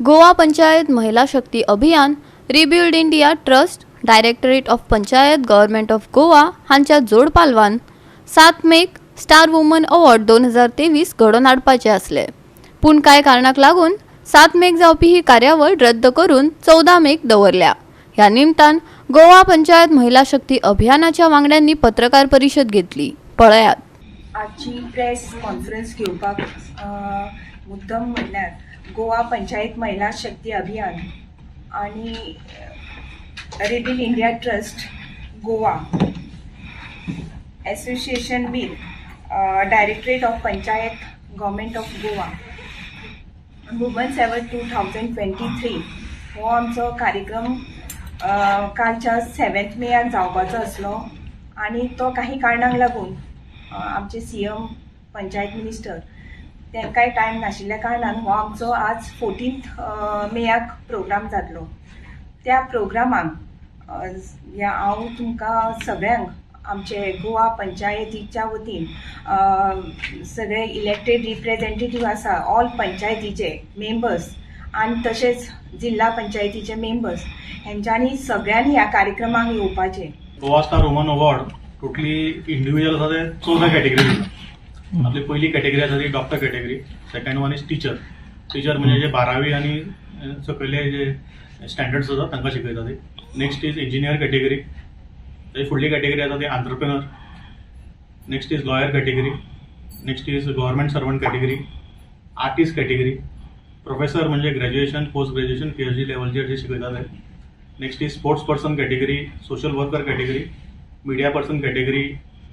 गोवा पंचायत महिला शक्ती अभियान, Rebuild India Trust, Directorate of Panchayat, Government of Goa हांच्या जोड पालवान 7 मेक स्टार वुमन अवॉर्ड 2023 घडोवन हाडपाचे आसले. पूण कांय कारणाक लागून 7 मेक जावपी ही कार्यावळ रद्द करून 14 मेक दवरल्या. ह्या निमतान गोवा पंचायत महिला शक्ती अभियानाच्या वांगड्यांनी पत्रकार परिशद घेतली. पळयात. आजची प्रेस कॉन्फरन्स घेवपाक मुद्दम म्हणल्यार गोवा पंचायत महिला शक्ती अभियान आनी Rebuild India Trust Goa association with Directorate of Panchayat, Government of Goa, Women's Award 2023 हो आमचो कार्यक्रम कालच्या 7th मेयाक जावपाचो आसलो आनी तो काही कारणांक लागून आमचे सीएम, पंचायत मिनिस्टर तांकांय टायम नाशिल्ल्या कारणान हो आमचो आज 14th मेयाक प्रोग्राम जातलो. त्या प्रोग्रामाक ह्या हांव तुमकां सगळ्यांक आमचे गोवा पंचायतीच्या वतीन सगळे इलेक्टेड रिप्रेझेंटेटीव आसा, ऑल पंचायतीचे मेंबर्स आनी तशेंच जिल्हा पंचायतीचे मेंबर्स, हेंच्यांनी सगळ्यांनी ह्या कार्यक्रमाक येवपाचें. Goa Star Woman Award totally individual आसा ते 14 कॅटेगरी दिता. आपली पयली कॅटेगरी आसा ती doctor category, second one is teacher. Teacher म्हणजे जे बारावी आनी सकयले जे स्टँडर्ड्स आसा तांकां शिकयता ते. Next is engineer category. ताची फुडली कॅटेगरी आसा ती entrepreneur. Next is lawyer category, next is government servant category, artist category, professor म्हणजे graduation, post graduation, PhD लेवलचेर जे शिकयता ते. Next is sports person category, social worker category, media person category,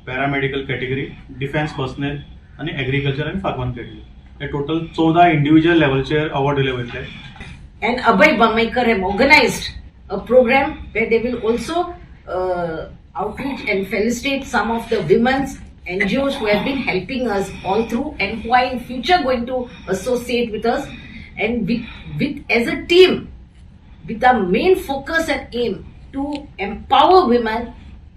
paramedical category, defence personnel आनी agriculture आनी farmer category. हे total 14 individual लेवलचेर award दिले वयतले. And Abhay Bamaikar have organized a program where they will also outreach and felicitate some of the women's NGOs who have been helping us all through and who are in future going to associate with us and with as a team with our main focus and aim to empower women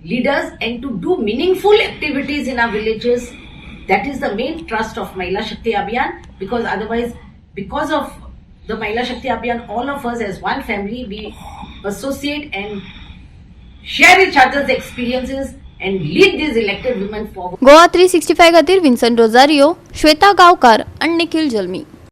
leaders and to do meaningful activities in our villages. That is the main trust of Mahila Shakti Abhiyan, because otherwise, because of the Mahila Shakti Abhiyan, all of us as one family, we associate and share each other's experiences and lead these elected women forward. Goa 365 खातीर Vinson Rosario, Shweta गांवकार आनी निखिल जल्मी.